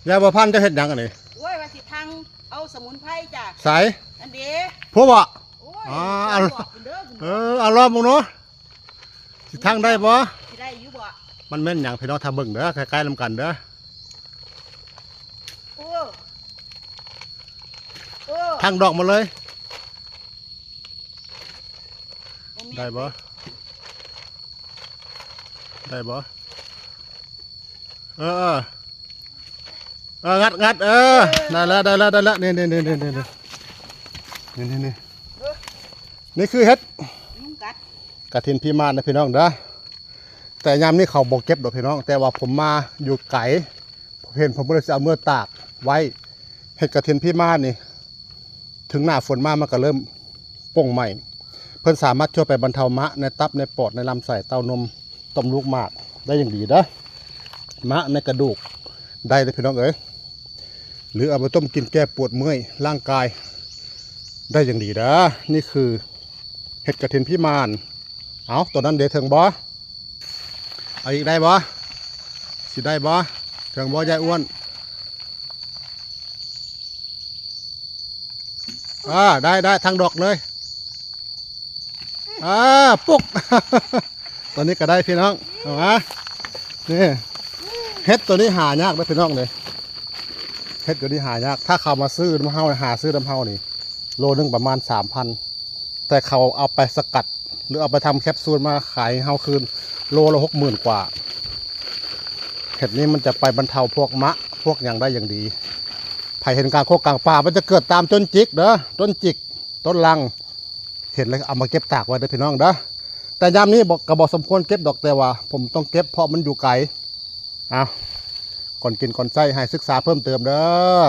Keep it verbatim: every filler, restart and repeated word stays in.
ยายบัวพันธุ์จะเฮ็ดหยังอันนี้ โอ้ย ว่าสิทังเอาสมุนไพรจ้ะ ใส อันเด้ พวกบ่ โอ้ย อ๋อ เอา บอกคุณเด้อคุณ เออ เอาลองมึงเนาะ สิทังได้บ่ สิได้อยู่บ่ มันแม่นหยังพี่น้อง ถ้าเบิ่งเด้อ ใกล้ๆนำกันเด้อ โอ้ โอ้ ทังดอกมาเลย บ่แม่น ได้บ่ ได้บ่ เออ เออ เออ งัด งัด เออ ได้แล้ว ได้แล้ว ได้แล้ว นี่ นี่ นี่ นี่ นี่ นี่ นี่ นี่ นี่ นี่คือเห็ด ยุงกัด กระถินพิมานนะพี่น้องเด้อ แต่ยามนี้เขาบ่เก็บดอกพี่น้อง แต่ว่าผมมาอยู่ไกล ผมเห็น ผมก็เลยสิเอาเมือตากไว้ เห็ดกระถินพิมานนี่ ถึงหน้าฝนมามันก็เริ่มป่งใหม่ เพิ่นสามารถช่วยไปบรรเทามะในตับในปอดในลำไส้เต้านม ต่อมลูกหมากได้อย่างดีเด้อ มะในกระดูกได้เลยพี่น้องเอ้ย หรือเอาไปต้มกินแก้ปวดเมื่อยร่างกายได้อย่างดีเด้อ นี่คือเห็ดกระถินพิมาน เอาตัวนั้นเด้เถิงบ่ เอาอีกได้บ่ สิได้บ่ เถิงบ่ยายอ้วน อ่า ได้ ได้ ทั้งดอกเลย อ่า ปุ๊ก ตัวนี้ก็ได้พี่น้อง เอามา นี่ เห็ดตัวนี้หายากนะพี่น้องเลย เห็ดตัวนี้หายาก ถ้าเขามาซื้อนำเฮา หาซื้อนำเฮานี่ โลหนึ่งประมาณสามพัน แต่เขาเอาไปสกัด หรือเอาไปทำแคปซูลมาขายให้เฮาคืน โลละหกหมื่นกว่า เห็ดนี้มันจะไปบรรเทาพวกมะ พวกหยังได้อย่างดี ไผเห็นกลางโคกกลางป่า มันจะเกิดตามต้นจิกเด้อ ต้นจิก ต้นลัง เห็นแล้วเอามาเก็บตากไว้เด้อพี่น้องเด้อ แต่ยามนี้บอก ก็บ่สมควรเก็บดอก แต่ว่าผมต้องเก็บเพราะมันอยู่ไกล เอา ก่อนกินก่อนใช้ให้ศึกษาเพิ่มเติมเด้อ